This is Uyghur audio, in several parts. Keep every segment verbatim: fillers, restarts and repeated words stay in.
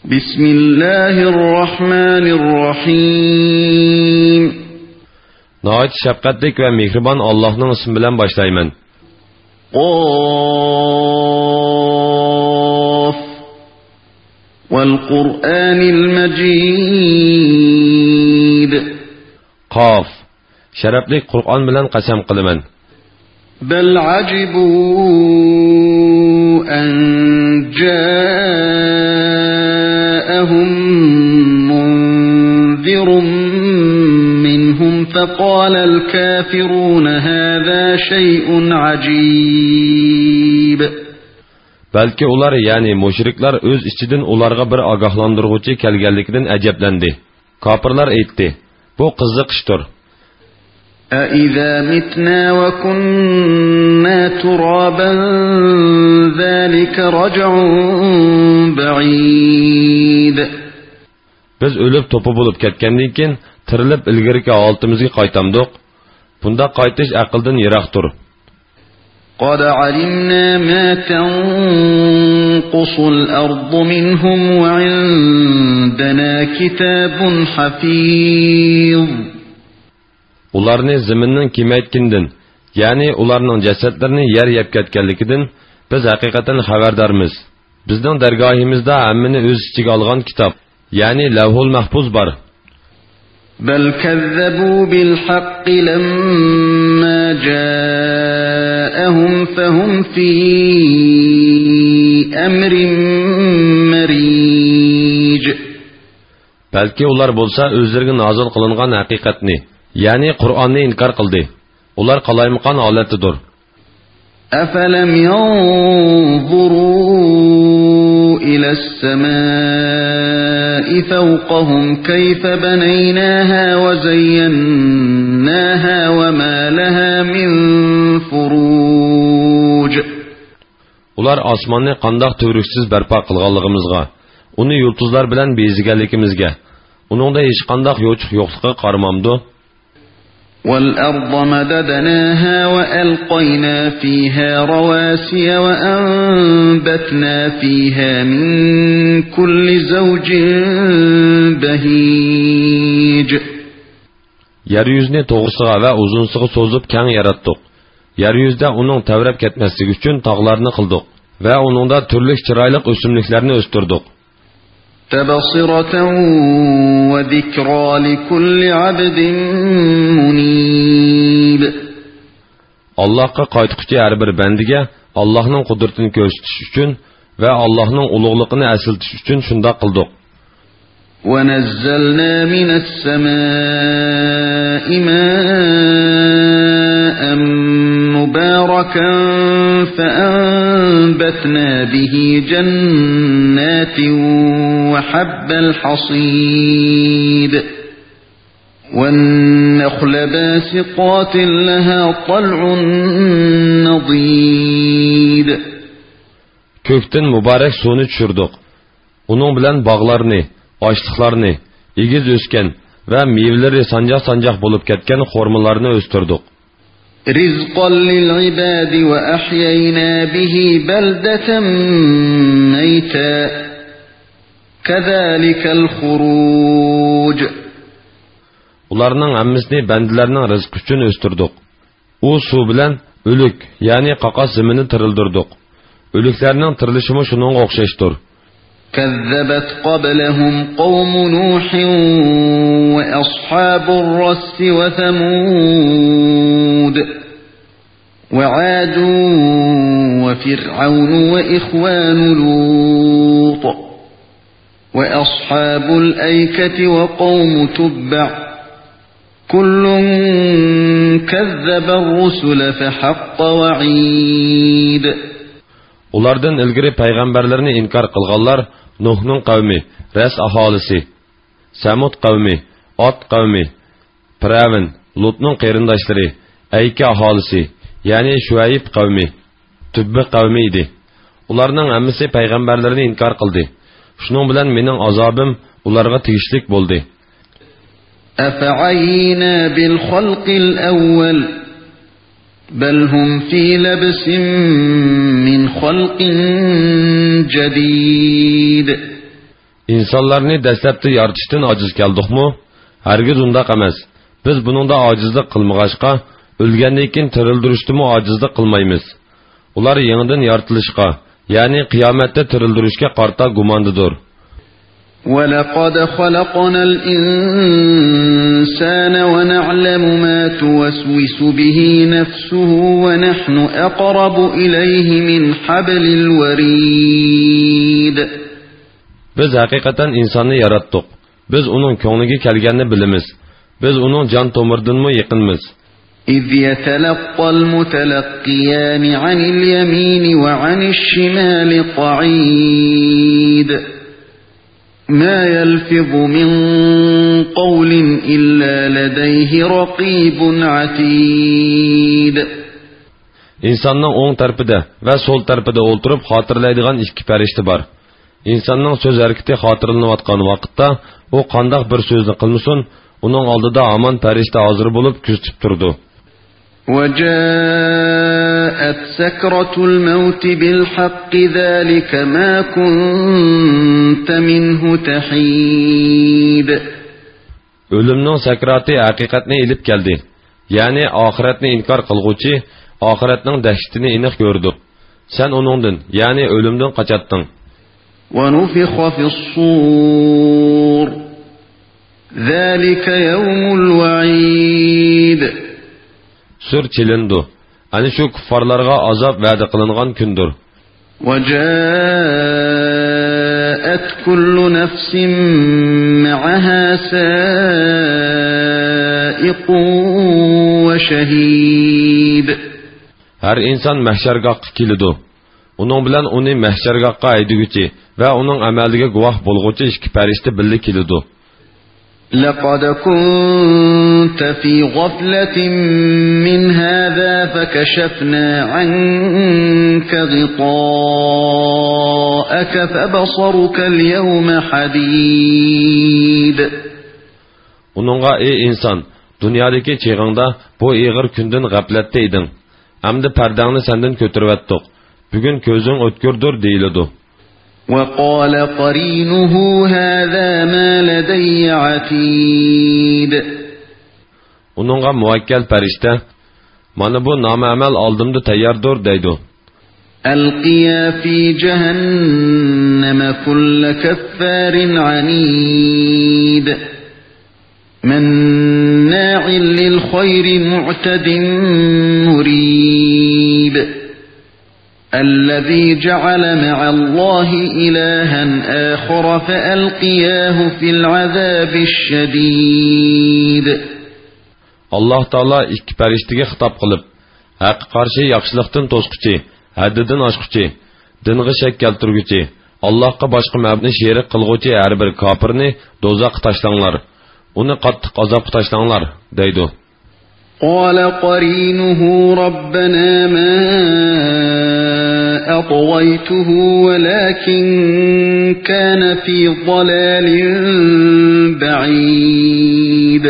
بسم الله الرحمن الرحيم. ناھايىتى شەپقەتلىك ۋە مېھرىبان ئاللاھنىڭ ئىسمى بىلەن باشلايمەن. قاف. والقرآن المجيد. قاف. شەرەپلىك قۇرئان بىلەن قەسەم قىلىمەن. بل عجبوا أن جاءهم منذر منهم فقال الكافرون هذا شيء عجيب. بەلكى ئۇلار، يەنى مۇشرىكلار ئۆز ئىچىدىن ئۇلارغا بىر ئاگاھلاندۇرغۇچى كەلگەنلىكىدىن ئەجەبلەندى. كاپىرلار ئېيتتى: بۇ قىزىق ئىشتۇر. أَإِذَا مِتْنَا وَكُنَّا تُرَابًا ذَلِكَ رَجْعٌ بَعِيدٌ. بىز ئۆلۈپ توپا بولۇپ كەتكەندىن كېيىن تىرىلىپ ئىلگىرىكى ھالىتىمىزگە قايتامدۇق؟ بۇنداق قايتىش ئەقىلدىن يىراقتۇر. قَدْ عَلِمْنَا مَا تَنْقُصُ الْأَرْضُ مِنْهُمْ وَعِنْدَنَا كِتَابٌ حَفِيظٌ. ئۇلارنى زېمىننىڭ كېمەيتكىنىدىن، يەنى ئۇلارنىڭ جەسەتلىرىنى يەر يەپ كەتكەنلىكىدىن بىز ھەقىقەتەن خەۋەردارمىز. بىزنىڭ دەرگاھىمىزدا ھەممىنى ئۆز ئىچىگە ئالغان كىتاب، يەنى لەۋھۇل مەھپۇز بار. بَلْ كَذَّبُوا بِالْحَقِّ لَمَّا جَاءَهُمْ فَهُمْ فِي أَمْرٍ مَرِيجٍ. بەلكى ئۇلار بولسا ئۆزلىرىگە نازىل قىلىنغان ھەقىقەتنى، يەنى قۇرئاننى ئىنكار قىلدى. ئۇلار قالايمىقان ھالەتتىدۇر. أَفَلَمْ يَنْظُرُوا إِلَى السَّمَاءِ فَوْقَهُمْ كَيْفَ بَنَيْنَاهَا وَزَيَّنَّاهَا وَمَا لَهَا مِنْ فُرُوجٍ. ئۇلار ئاسماننى قانداق تۈۋرۈكسىز بەرپا قىلغانلىقىمىزغا، ئۇنى يۇلتۇزلار بىلەن بېزىگەنلىكىمىزگە، ئۇنىڭدا ھېچقانداق يوچۇق يوقلۇقىغا قارىمامدۇ؟ وَالْأَرْضَ مَدَدْنَاهَا وَأَلْقَيْنَا فِيهَا رَوَاسِيَ وَأَنْبَتْنَا فِيهَا مِنْ كُلِّ زَوْجٍ بَهِيجٍ. يەر يۈزىنى توغرىسىغا ۋە ئۇزۇنسىغا سوزۇپ كەڭ ياراتتۇق. يەر يۈزىدە ئۇنىڭ تەۋرەپ كەتمەسلىكى ئۈچۈن تاغلارنى قىلدۇق ۋە ئۇنىڭدا تۈرلۈك چىرايلىق ئۆسۈملۈكلەرنى ئۆستۈردۇق. تَبْصِرَةً وَذِكْرَى لِكُلِّ عَبْدٍ مُنِيبٍ. ئاللاھقا قايتقۇچى ھەر بىر بەندىگە ئاللاھنىڭ قۇدرىتىنى كۆرسىتىش ئۈچۈن ۋە ئاللاھنىڭ ئۇلۇغلۇقىنى ئەسلىتىش ئۈچۈن شۇنداق قىلدۇق. وَنَزَّلْنَا مِنَ السَّمَاءِ مَاءً مُبَارَكًا فَأَنْبَتْنَا بِهِ جَنَّاتٍ وَحَبَّ الْحَصِيدِ. وَالنَّخْلَ بَاسِقَاتٍ لَهَا طَلْعٌ نَضِيدٌ. كۆكتىن مۇبارەك سۇنى چۈشۈردۇق. ئۇنىڭ بىلەن باغلارنى، ئاشلىقلارنى، ئېگىز ئۆسكەن ۋە مېۋىلىرى سانجاق-سانجاق بولۇپ كەتكەن خورمىلارنى ئۆستۈردۇق. رِزْقًا لِلْعِبَادِ وَأَحْيَيْنَا بِهِ بَلْدَةً مَيْتًا كَذَلِكَ الْخُرُوجُ. ئۇلارنىڭ ھەممىسىنى بەندىلەرنىڭ رىزقى ئۈچۈن ئۆستۈردۇق. ئۇ سۇ بىلەن ئۆلۈك، يەنى قاقاس زېمىننى تىرىلدۈردۇق. ئۆلۈكلەرنىڭ تىرىلىشىمۇ شۇنىڭغا ئوخشاشتۇر. كَذَّبَتْ قَبْلَهُمْ قَوْمُ نُوحٍ وَأَصْحَابُ الرَّسِّ وَثَمُودُ وَعَادٌ وَفِرْعَوْنُ وَإِخْوَانُ لُوطٍ وَأَصْحَابُ الْأَيْكَةِ وَقَوْمُ تُبَّعٍ كُلٌّ كَذَّبَ الرُّسُلَ فَحَقَّ وَعِيدِ. ئۇلاردىن ئىلگىرى پەيغەمبەرلىرىنى ئىنكار قىلغانلار نۇھنىڭ قەۋمى، رەس ئاھالىسى، سەمۇد قەۋمى، ئاد قەۋمى، پىرئەۋن، لۇتنىڭ قېرىنداشلىرى، ئەيكە ئاھالىسى، يەنى شۇئەيب قەۋمى، تۈببە قەۋمى ئىدى. ئۇلارنىڭ ھەممىسى پەيغەمبەرلىرىنى ئىنكار قىلدى. شۇنىڭ بىلەن مېنىڭ ئازابىم ئۇلارغا تېگىشلىك بولدى. أَفَعَيِينَا بِالْخَلْقِ الْأَوَّلِ بَلْ هُمْ فِي لَبْسٍ مِّنْ خَلْقٍ جَدِيدٍ. ئىنسانلارنى دەسلەپتە يارىتىشتىن ئاجىز كەلدۇقمۇ؟ ھەرگىز ئۇنداق ئەمەس. بىز بۇنىڭدا ئاجىزلىق قىلمىغاچقا، ئۆلگەندىن كېيىن تىرىلدۈرۈشتىمۇ ئاجىزلىق قىلمايمىز. ئۇلار يېڭىدىن يارىتىلىشقا، يەنى قىيامەتتە تىرىلدۈرۈشكە قارىتا گۇماندىدۇر. ولقد خلقنا الإنسان ونعلم ما توسوس به نفسه ونحن أقرب إليه من حبل الوريد. بىز ھەقىقەتەن ئىنساننى ياراتتۇق. بىز ئۇنىڭ كۆڭلىگە كەلگەننى بىلىمىز. بىز ئۇنىڭ جان تومۇرىدىنمۇ يېقىنمىز. إذ يتلقى المتلقيان عن اليمين وعن الشمال قعيد. ما يلفظ من قول إلا لديه رقيب عتيد. ئىنساننىڭ ئوڭ تەرىپىدە ۋە سول تەرىپىدە ئولتۇرۇپ خاتىرىلەيدىغان ئىككى پەرىشتە بار. ئىنساننىڭ سۆز ھەرىكىتى خاتىرىلىنىۋاتقان ۋاقىتتا، ئۇ قانداق بىر سۆزنى قىلمىسۇن، ئۇنىڭ ئالدىدا ھامان پەرىشتە ھازىر بولۇپ كۆزىتىپ تۇرىدۇ. وجاءت سكرة الموت بالحق ذلك ما كنت منه تحيد. ئۆلۈمنىڭ سەكراتى ھەقىقەتنى ئېلىپ كەلدى. يەنى ئاخىرەتنى ئىنكار قىلغۇچى ئاخىرەتنىڭ دەھشىتىنى ئېنىق كۆرىدۇ. سەن ئۇنىڭدىن، يەنى ئۆلۈمدىن قاچاتتىڭ. ونفخ في الصور ذلك يوم الوعيد. سۈر چېلىنىدۇ. ئەنە شۇ كۇففارلارغا ئازاب ۋەدە قىلىنغان كۈندۇر. وجاءت كل نفس معها سائق وشهيد. ھەر ئىنسان مەھشەرگاھقا كېلىدۇ. ئۇنىڭ بىلەن ئۇنى مەھشەرگاھقا ھەيدىگۈچى ۋە ئۇنىڭ ئەمەلىگە گۇۋاھ بولغۇچى ئىككى پەرىشتە بىللە كېلىدۇ. لقد كنت في غفلة من هذا فكشفنا عنك غطاءك فبصرك اليوم حديد. ئۇنىڭغا، ئەي ئىنسان، دۇنيادىكى چېغىڭدا بۇ ئېغىر كۈندىن غەپلەتتە ئىدىڭ. ئەمدى پەردەڭنى سەندىن كۆتۈرۈۋەتتۇق. بۈگۈن كۆزۈڭ ئۆتكۈردۇر دېيىلىدۇ. وقال قرينه هذا ما لدي عتيد. ئۇنىڭغا مۇۋەككەل پەرىشتە، مانا بۇ نامە ئەمەل ئالدىمدا تەيياردۇر دەيدۇ. ألقيا في جهنم كل كفار عنيد. مناع للخير معتد مريب. الذي جعل مع الله إلها آخر فألقياه في العذاب الشديد. ئاللاھ تائالا ئىككى پەرىشتىگە خىتاب قىلىپ، ھەققە قارشى ياخشىلىقتىن توسقۇچى، ھەددىدىن ئاشقۇچى، دىنغا شەك كەلتۈرگۈچى، ئاللاھقا باشقا مەبۇدنى شېرىك قىلغۇچى ھەر بىر كاپىرنى دوزاخقا تاشلاڭلار، ئۇنى قاتتىق ئازابقا تاشلاڭلار دەيدۇ. قال قرينه ربنا ما أطغيته ولكن كان في ضلال بعيد.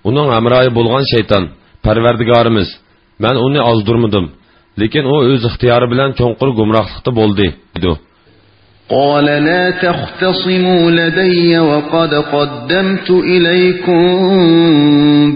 ئۇنىڭ ھەمراھى بولغان شەيتان، پەرۋەردىگارىمىز، مەن ئۇنى ئازدۇرمىدىم، لېكىن ئۇ ئۆز ئىختىيارى بىلەن چوڭقۇر گۇمراھلىقتا بولدى دەيدۇ. قال لا تختصموا لدي وقد قدمت إليكم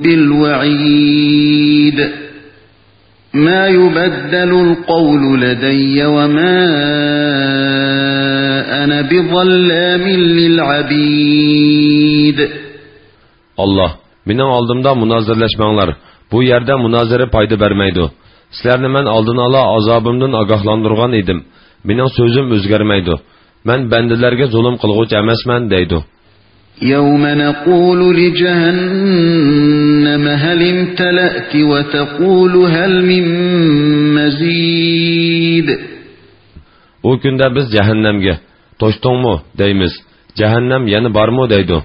بالوعيد. ما يبدل القول لدي وما أنا بظلام للعبيد. ئاللاھ، مېنىڭ ئالدىمدا مۇنازىرىلەشمەڭلار، بۇ يەردە مۇنازىرە پايدا بەرمەيدۇ. سىلەرنى مەن ئالدىن ئالا ئازابىمدىن ئاگاھلاندۇرغان ئىدىم. مېنىڭ سۆزۈم ئۆزگەرمەيدۇ. مەن بەندىلەرگە زۇلۇم قىلغۇچى ئەمەسمەن دەيدۇ. يوم نقول لجهنم هل امتلأت وتقول هل من مزيد. ئۇ كۈندە بىز جەھەننەمگە، توشتۇڭمۇ؟ دەيمىز. جەھەننەم يەنە بارمۇ؟ دەيدۇ.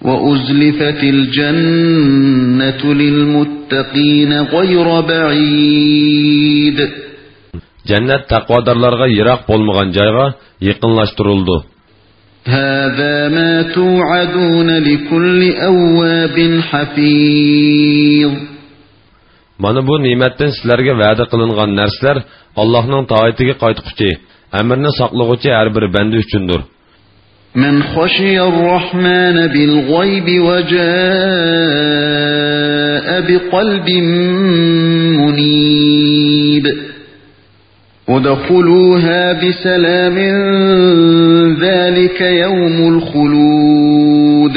وأزلفت الجنة للمتقين غير بعيد. جەننەت تەقۋادارلارغا يىراق بولمىغان جايغا يېقىنلاشتۇرۇلىدۇ. هذا ما توعدون لكل أواب حفيظ. مانا بۇ نېمەتتىن سىلەرگە ۋەدە قىلىنغان نەرسىلەر ئاللاھنىڭ تائىتىگە قايتقۇچى، ئەمرىنى ساقلىغۇچى ھەر بىر بەندە ئۈچۈندۇر. من خشي الرحمن بالغيب وجاء بقلب منيب. ادخلوها بسلام ذلك يوم الخلود.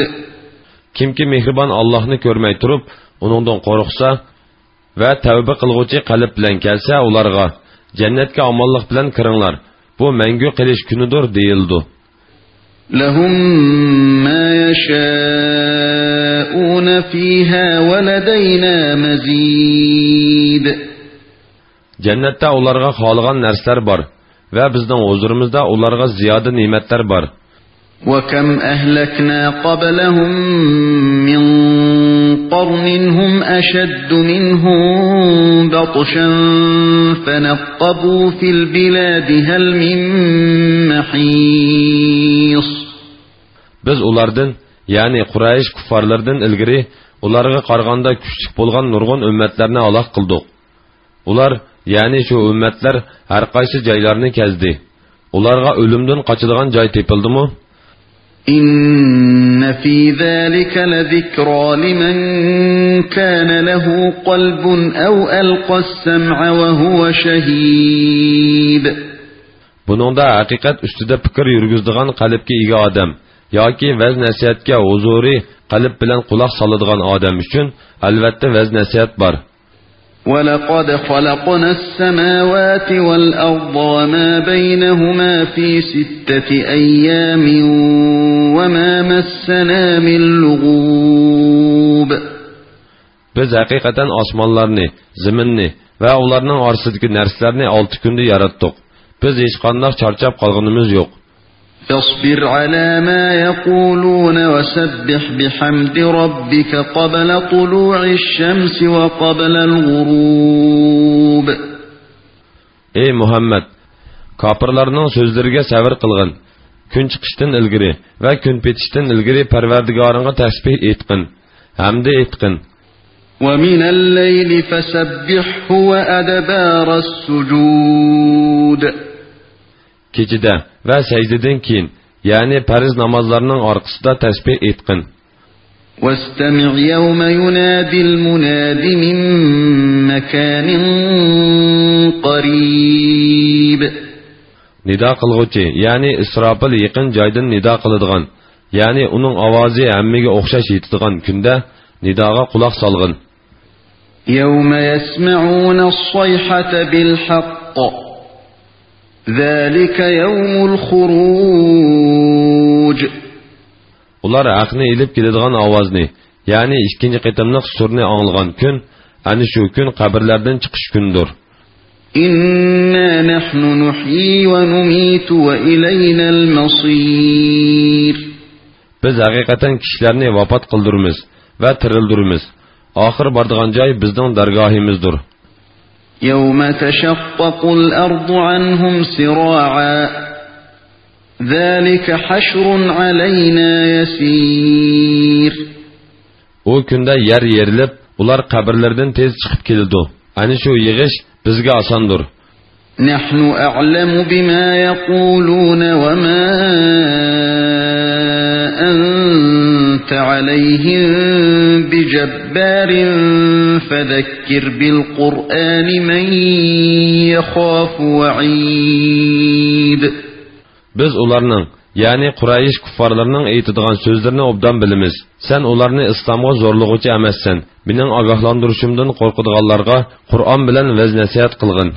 كىمكى مېھرىبان ئاللاھنى كۆرمەي تۇرۇپ، ئۇنىڭدىن قورقسا، ۋە تەۋبە قىلغۇچى قەلب بىلەن كەلسە، ئۇلارغا، جەننەتكە ئامانلىق بىلەن كىرىڭلار، بۇ مەڭگۈ قېلىش كۈنىدۇر، دېيىلىدۇ. لهم ما يشاءون فيها ولدينا مزيد. جەننەتتە ئۇلارغا خالىغان نەرسىلەر بار ۋە بىزنىڭ ھۇزۇرىمىزدا ئۇلارغا زىيادە نېمەتلەر بار. وكم أهلكنا قبلهم من قرن هم أشد منهم بطشا فنقبوا في البلاد هل من محيص. بىز ئۇلاردىن، يەنى قۇرەيش كۇففارلىرىدىن ئىلگىرى ئۇلارغا قارىغاندا كۈچلۈك بولغان نۇرغۇن ئۈممەتلەرنى ھالاك قىلدۇق. ئۇلار، يەنى شۇ ئۈممەتلەر ھەرقايسى جايلارنى كەزدى. ئۇلارغا ئۆلۈمدىن قاچىدىغان جاي تېپىلدىمۇ؟ إن في ذلك لذكرى لمن كان له قلب أو ألقى السمع وهو شهيد. بۇنىڭدا ھەقىقەت ئۈستىدە پىكىر يۈرگۈزىدىغان قەلبكە ئىگە ئادەم ياكى ۋەز-نەسىھەتكە ھۇزۇرى قەلب بىلەن قۇلاق سالىدىغان ئادەم ئۈچۈن ئەلۋەتتە ۋەز-نەسىھەت بار. ولقد خلقنا السماوات والأرض وما بينهما في ستة أيام وما مسنا من لغوب. بىز ھەقىقەتەن ئاسمانلارنى، زېمىننى ۋە ئۇلارنىڭ ئارىسىدىكى نەرسىلەرنى ئالتە كۈندە ياراتتۇق. بىز ھېچقانداق چارچاپ قالغىنىمىز يوق. فاصبر على ما يقولون وسبح بحمد ربك قبل طلوع الشمس وقبل الغروب. ئەي مۇھەممەد! كاپىرلارنىڭ سۆزلىرىگە سەۋر قىلغىن. كۈن چىقىشتىن ئىلگىرى ۋە كۈن پېتىشتىن ئىلگىرى پەرۋەردىگارىڭغا تەسبىھ ئېيتقىن، ھەمدە ئېيتقىن. ومن الليل فسبحه وأدبار السجود. كېچىدە ۋە سەجدىدىن كېيىن، يەنى پەرز نامازلارنىڭ ئارقىسىدا تەسبىھ ئېيتقىن. واستمع يوم يناد المناد من مكان قريب. نىدا قىلغۇچى، يەنى ئىسراپىل يېقىن جايدىن نىدا قىلىدىغان، يەنى ئۇنىڭ ئاۋازى ھەممىگە ئوخشاش يېتىدىغان كۈندە نىداغا قۇلاق سالغىن. يوم يسمعون الصيحة بالحق ذلك يوم الخروج. ئۇلار ھەقنى ئېلىپ كېلىدىغان ئاۋازنى، يەنى ئىككىنچى قېتىملىق سۈرنى ئاڭلىغان كۈن، ئەنە شۇ كۈن قەبرىلەردىن چىقىش كۈنىدۇر. إنا نحن نحيي ونميت وإلينا المصير. بىز ھەقىقەتەن كىشىلەرنى ۋاپات قىلدۇرىمىز ۋە تىرىلدۈرىمىز. ئاخىر بارىدىغان جاي بىزنىڭ دەرگاھىمىزدۇر. يوم تشقق الأرض عنهم سراعا ذلك حشر علينا يسير. ئۇ كۈندە يەر يېرىلىپ، ئۇلار قەبرىلىرىدىن تېز چىقىپ كېلىدۇ. ئەنە شۇ يىغىش بىزگە ئاساندۇر. نحن أعلم بما يقولون وما أنت عليهم بجبار فذكر بالقرآن من يخاف وعيد. بىز ئۇلارنىڭ، يەنى قۇرەيش كۇففارلىرىنىڭ ئېيتىدىغان سۆزلىرىنى ئوبدان بىلىمىز. سەن ئۇلارنى ئىسلامغا زورلىغۇچى ئەمەسسەن. مېنىڭ ئاگاھلاندۇرۇشۇمدىن قورقىدىغانلارغا قۇرئان بىلەن ۋەز-نەسىھەت قىلغىن.